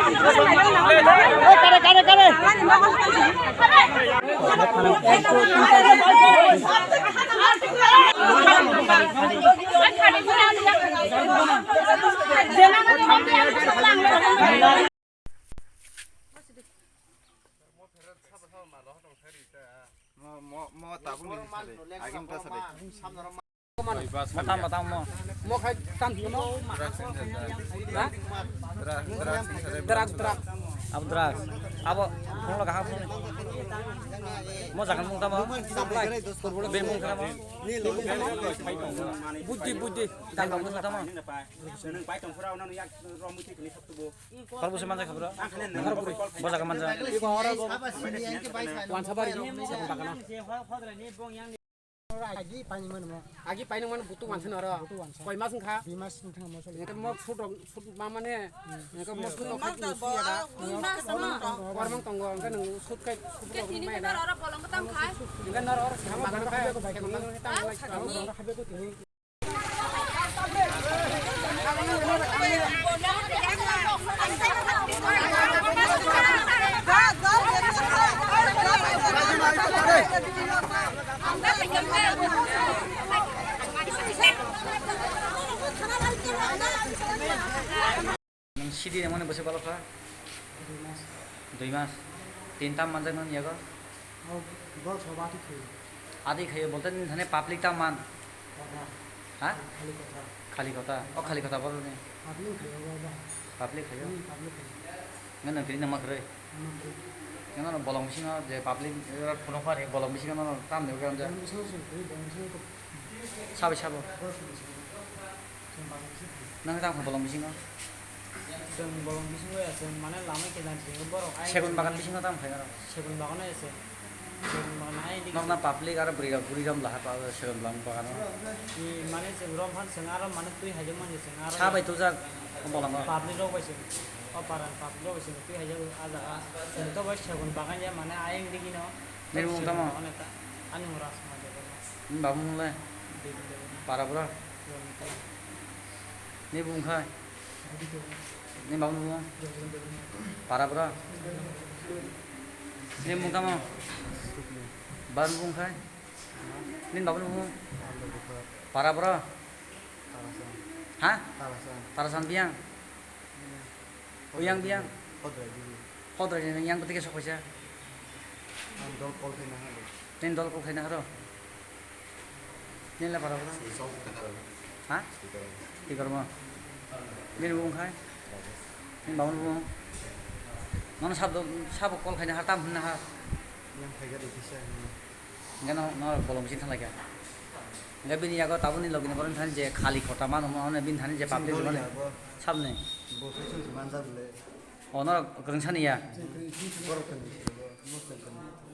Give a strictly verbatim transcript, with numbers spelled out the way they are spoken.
Mo, mo, mo tabuk ni sari. Agim ta sari. Mo tam, mo tam, mo. Mo khai tam thwngno. Ha? Drugs, drugs. Abo drugs. Abo phone lo kaham phone. Mo jagan mung tamo. Be mung tamo. Buddhi, buddhi. Tam mung tamo. Korbusi manjak kha bro. Bo jaga manjak. Wansabari. Agi painung mano mo. Agi painung mano butu wansa noro. Butu wansa. Koi mas wngkha? Dui mas wngkha mo soli. Engke mo sut rok, sut ma mane, engke mo sut rok khai musu ya da. Dui mas wngkha. Kormang tongo, engke nung sut khai, sut rok mai da. Engke noro oro sama bagan khai, sama bagan khai, tamo lai. Nwng sidi rwmani bwswk balo kha? Dui mas. Dui mas. Tin tam manjak nani yago? Oh, bol soba ati khayo. Ati khayo bolte nini thani public tam man? Kotha. Ha? Khali kotha. Khali kotha. O khali kotha bolo ni. Public khayo baba. Public khayo. Hmm, public khayo. Ngan nang tini nama khroi. Nama khroi. Ngan bolong bisingo je public phunuk pari bolong bisingo no tam de. Bolong bisingo sing khroi, bolong bisingo to. Sabai sabo. Bol sing khroi. Nang tamo bolong bisingo? Chwng bolong bisingo ya, chwng mane lamai khe jan chwng borok ai. Segun bagan bisingo tamo khaina rok? Segun bagan ya se. Segun bagan ai dik. Nokna public aro bwrwi rok, bwrwi rok lahar pa segun bagan bagano. I mane chwng rom phan chwng aro mane twi haijak mani chwng aro. Sabai tujak bolongo. Public rok bai chwng. O paran public rok bai chwng twi haijak a jaga. Chwng to bai segun bagan ya mane ayang digino. Nini mung tamo? Ani mung Rajkumar Debbarma. Nini babu mung le? Para bura? Ni bung khai? Ni babu bung? Para bura? Ni bung tamo? Babu bung khai? Ni babu bung? Para bura? Ha? Tarasan biang? Uyang biang? Hodrai ni yang pati ke sok paisa? Ang dol call khaina halo. Nini dol call khaina haro? Nini le para bura? Sok khaina halo. Ha? Speaker. Speaker mo. Nini bung khai? Nini babu bung? Nono sabo, sabo call khaina har tam hwnna har. Yang phaiga de kisa. Hingke no, no bolong bising thanglai kha. Hingke bini yago tabukni logi ni borok thani je khali kota mano, mano bini thani je public mano. Sabni. Bo sui sui manjak le. O norok kwrwngsa ni ya? Borok kwrwngsa, Muslim kwrwngsa.